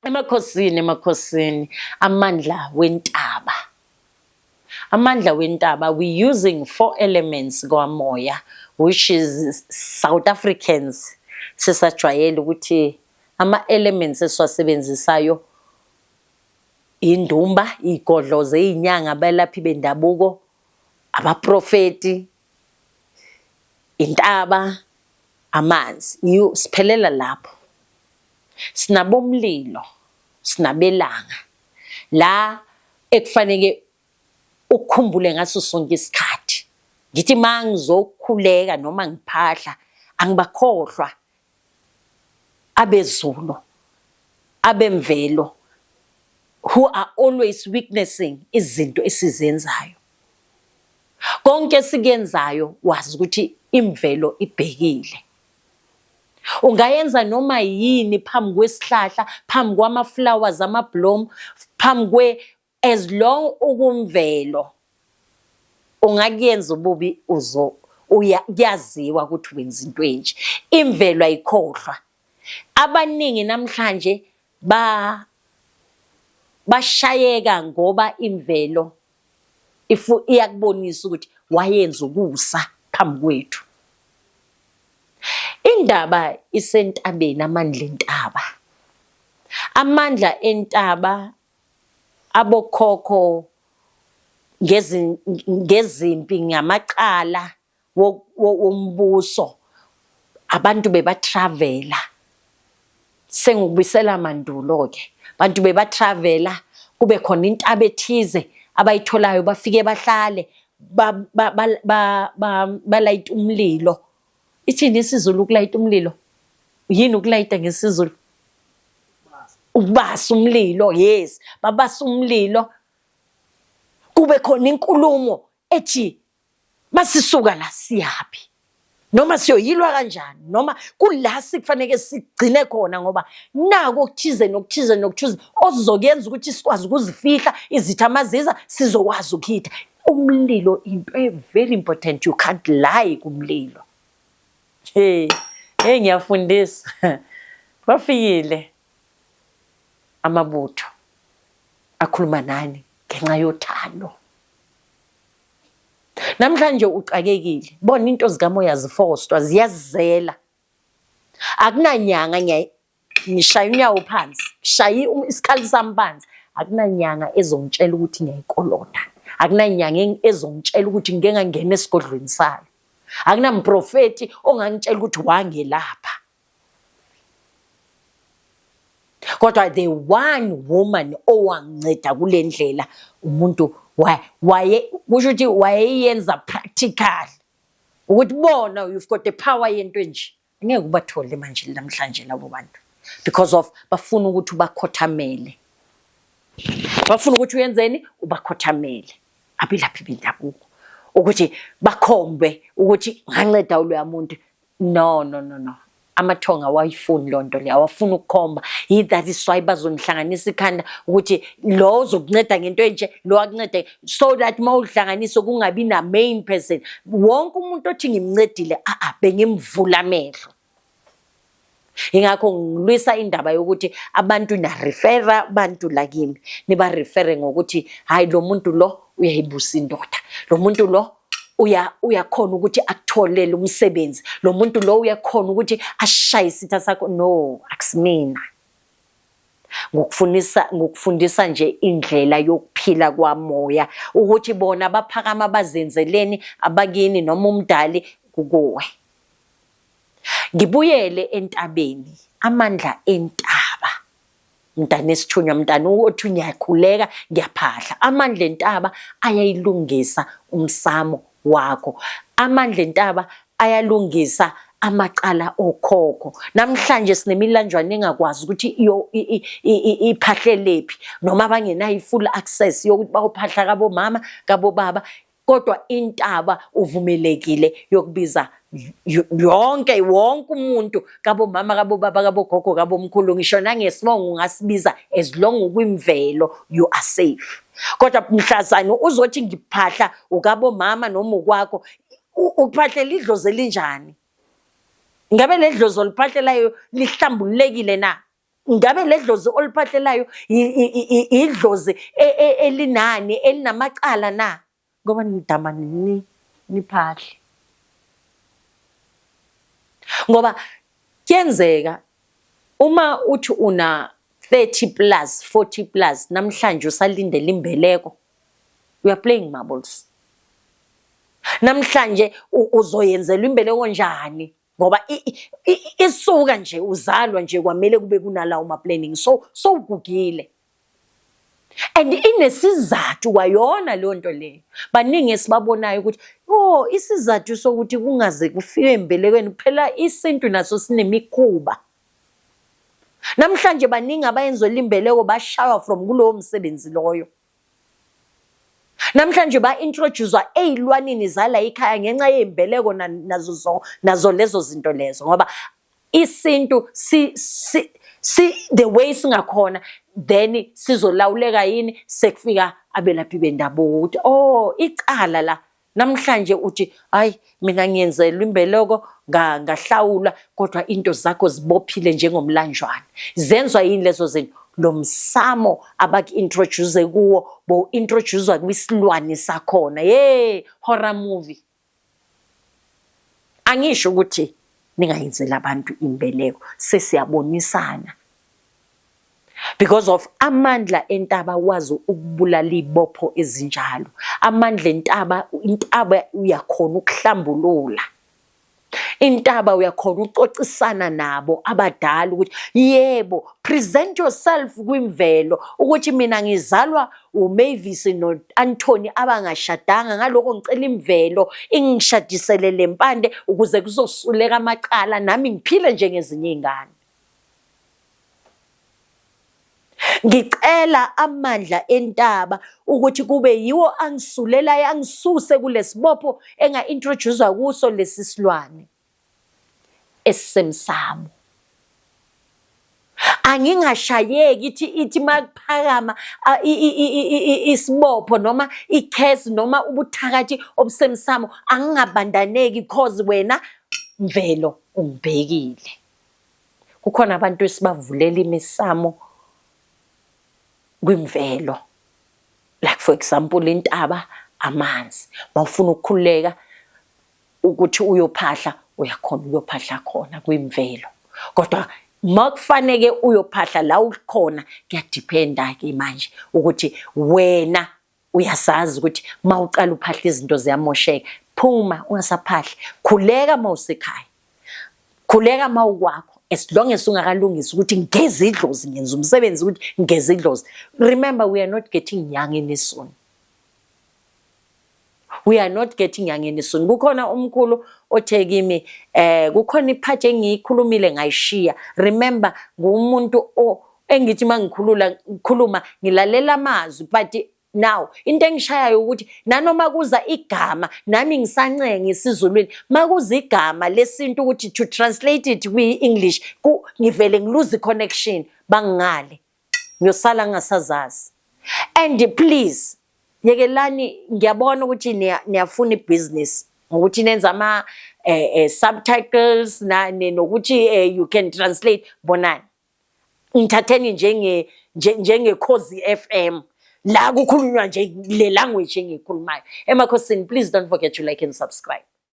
Emakhosini, emakhosini, amandla wentaba. Amandla wentaba, we using four elements kwamoya, which is South Africans sesajwayele ukuthi ama-elements esiwasebenzisayo indumba, igodlozo, izinyanga, abalaphi bendabuko, abaprofeti, intaba, amanzi. You siphelela lapho. Sinabomlilo, sinabelanga. La ekufanele ukukhumbule ngaso sonke isikhathi. Ngithi mangizokhuleka noma ngiphahla angibakhohlwa abezulu, abemvelo who are always witnessing izinto esizenzayo. Konke esikuyenzayo wazi ukuthi imvelo ibhekile. Ungayenza noma yini phambi kwesihlahla, phambi kwama-flowers, ama-bloom, phambi kwe as long ukumvelo ungakuyenza ububi uzo uya kuyaziwa ukuthi wenza into enje. Imvelo ayikhohlwa. Abaningi namhlanje ba bashayeka ngoba imvelo ifu iyakubonisa ukuthi wayenza ukusa phambi kwethu. Indaba isentabeni, amandla entaba. Amandla entaba abokhokho ngezimpi ngamacala wombuso abantu bebatravela sengikubisela mandulo ke abantu bebatravela kube khona intaba ethize abayitholayo bafike bahlale balayita umlilo. Ithini isiZulu ukulayita umlilo? Yini ukulayita ngesiZulu? Ukubasa umlilo, yes. Babasa umlilo. Kube khona inkulumo ethi masisuka la siyaphi? Noma siyoyilwa kanjani? Noma kula sikufanele sigcine khona ngoba naku okuthize nokuthize nokuthize okuzokuyenza ukuthi sikwazi ukuzifihla izitha maziza sizokwazi ukuhitha. Umlilo into e very important, you can't lie kumlilo. Hey, hey ngiyafundisa. Bafikile amabutho akhuluma nani ngenxa yothando. Namhlanje uxakekile, bona into zikamoya zifostwa ziyazizela. Akunanyanga ngishaya unyawo phansi, ngishaye isikhali sami phansi. Akunanyanga ezongitshela ukuthi ngiyayikolota. Akunanyanga ezongitshela ukuthi ngike ngangena esigodlweni sayo. Akunamprofethi ongangitshela ukuthi wangelapha. Kodwa the one woman owanginceda kule ndlela umuntu waye kusho ukuthi wayeyenza practical ukuthi bona you've got the power yento enje. Ngeke ubathole manje namhlanje labo bantu because of bafuna ukuthi ubakhothamele. Bafuna ukuthi uyenzeni? Ubakhothamele. Abelaphi bendabuko ukuthi bakhombe ukuthi nganceda uloya muntu. No, no, no, no. Amathonga awayifuni loo nto leyo, awafuni ukukhomba. That is why bazonihlanganisa ikhanda ukuthi lo uzokunceda ngento enje, lo akuncede, so that uma uhlanganisa kungabi na main person. Wonke umuntu othi ngimncedile, a-a, bengimvula amehlo. Ingakho ngilwisa indaba yokuthi abantu na-refera abantu la kimi, niba-refere ngokuthi hhayi lo muntu lo uyayibusa indoda, lo muntu lo uyakhona ukuthi akutholele umsebenzi, lo muntu lo uyakhona ukuthi ashaye isitha sakho. No, akusimina. Ngokufundisa, ngokufundisa nje indlela yokuphila kwamoya ukuthi bona baphakama bazenzeleni abakini noma umdali kukuwe. Ngibuyele entabeni, amandla entaba. Mntana esithunywa, mntana othi ngiyakhuleka, ngiyaphahla. Amandla entaba ayayilungisa umsamo wakho. Amandla entaba ayalungisa amacala okhokho. Namhlanje sinemilanjwana engakwazi ukuthi iphahlelephi noma abangenayo i-full access yokuthi bayophahla kabomama, kabobaba. Kodwa intaba uvumelekile yokubiza yonke wonke umuntu kabomama kabobaba kabogogo kabomkhulu ngisho nangesibongo ungasibiza as long ukwimvelo you are safe. Kodwa mhlazane uzothi ngiphahla ukabomama noma ukwakho uphahlela idlozi elinjani? Ngabe le dlozi oliphahlelayo lihlambululekile na? Ngabe le dlozi oliphahlelayo idlozi elinani, elinamacala na? Ngoba nidamane ni niphahle. Ngoba kuyenzeka uma uthi una 30 plus, 40 plus, namhlanje usalindele imbeleko, you are playing marbles. Namhlanje uzoyenzelwa imbeleko njani? Ngoba isuka nje uzalwa nje kwamele kube kunalawo ma planning, so sowugugile. And inesizathu kwayona leyo nto leyo. Baningi esibabonayo ukuthi oh, isizathu sokuthi kungaze kufike embelekweni, phela isintu naso sinemikhuba. Namhlanje baningi abayenzelwa imbeleko bashaywa from kulowo msebenzi loyo. Namhlanje ba-introduce-wa ey'lwaneni zala ekhaya ngenxa yey'mbeleko nazo nazo lezo zinto lezo, ngoba isintu si, si, si the way singakhona, then sizolawuleka yini sekufika abelaphi bendabuko ukuthi oh, icala la namhlanje uthi hayi, mina ngiyenzelwa imbeleko, ngahlawula, kodwa into zakho zibophile njengomlanjwana. Zenzwa yini lezo zinto? Lo msamo abaku-introduce kuwo, bo-introduce kwisilwane sakhona. Ye horror movie. Angisho ukuthi ningayenzeli abantu imbeleko, sesiyabonisana. Because of amandla entaba wazi ukubulala ibopho ezinjalo. Amandla entaba, intaba uyakhona ukuhlambulula. Intaba uyakhona ukuxoxisana nabo abadala ukuthi yebo, present yourself kwimvelo ukuthi mina ngizalwa uMavis no-Anthony abangashadanga, ngalokho ngicela imvelo ingishadisele le mpande ukuze kuzosuleka amacala, nami ngiphile njengezinye iy'ngane. Ngicela amandla entaba ukuthi kube yiwo angisulelayo, angisuse kulesibopho enga-introduce-wa kuso lesi silwane esisemsamo. Angingashayeki, ithi makuphakama isibopho noma ikhesi noma ubuthakathi obusemsamo, angingabandaneki cause wena mvelo ungibhekile. Kukhona abantu esibavulela imisamo kwimvelo, like for example intaba, amanzi. Mawufuna ukukhululeka ukuthi uyophahla, uyakhona uyophahla khona kwimvelo, kodwa makufaneke uyophahla la ukhona, kuya-depend-a-ke manje ukuthi wena uyasazi ukuthi mawuqala uphahla izinto ziyamosheka. Phuma, ungasaphahli, khuleka mawusekhaya, khuleka mawukwakho, as long as ungakalungisi ukuthi ngigeze idlozi, ngenza umsebenzi ukuthi ngigeze idlozi. Remember, we are not getting young any soon. We are not getting young any soon. Kukhona umkhulu othe kimi, kukhona iphathi engiyikhulumile ngayishiya. Remember, ngumuntu engithi mangikhulula ngikhuluma ngilalela amazwi, but now into engishayayo ukuthi nanoma kuza igama nami ngisancenga isiZulwini, makuza igama lesintu ukuthi to translate it kwi-English, ngivele ngi-lose connection, bangale ngiyosala ngingasazazi. And please yekelani, ngiyabona ukuthi niyafuna ibhizinisi ngokuthi nenza ama subtitles nokuthi you can translate. Bonani, ngithatheni njenge-Khozi FM la kukhulunywa nje le language engiyikhulumayo emakhosini. Please don't forget to like and subscribe.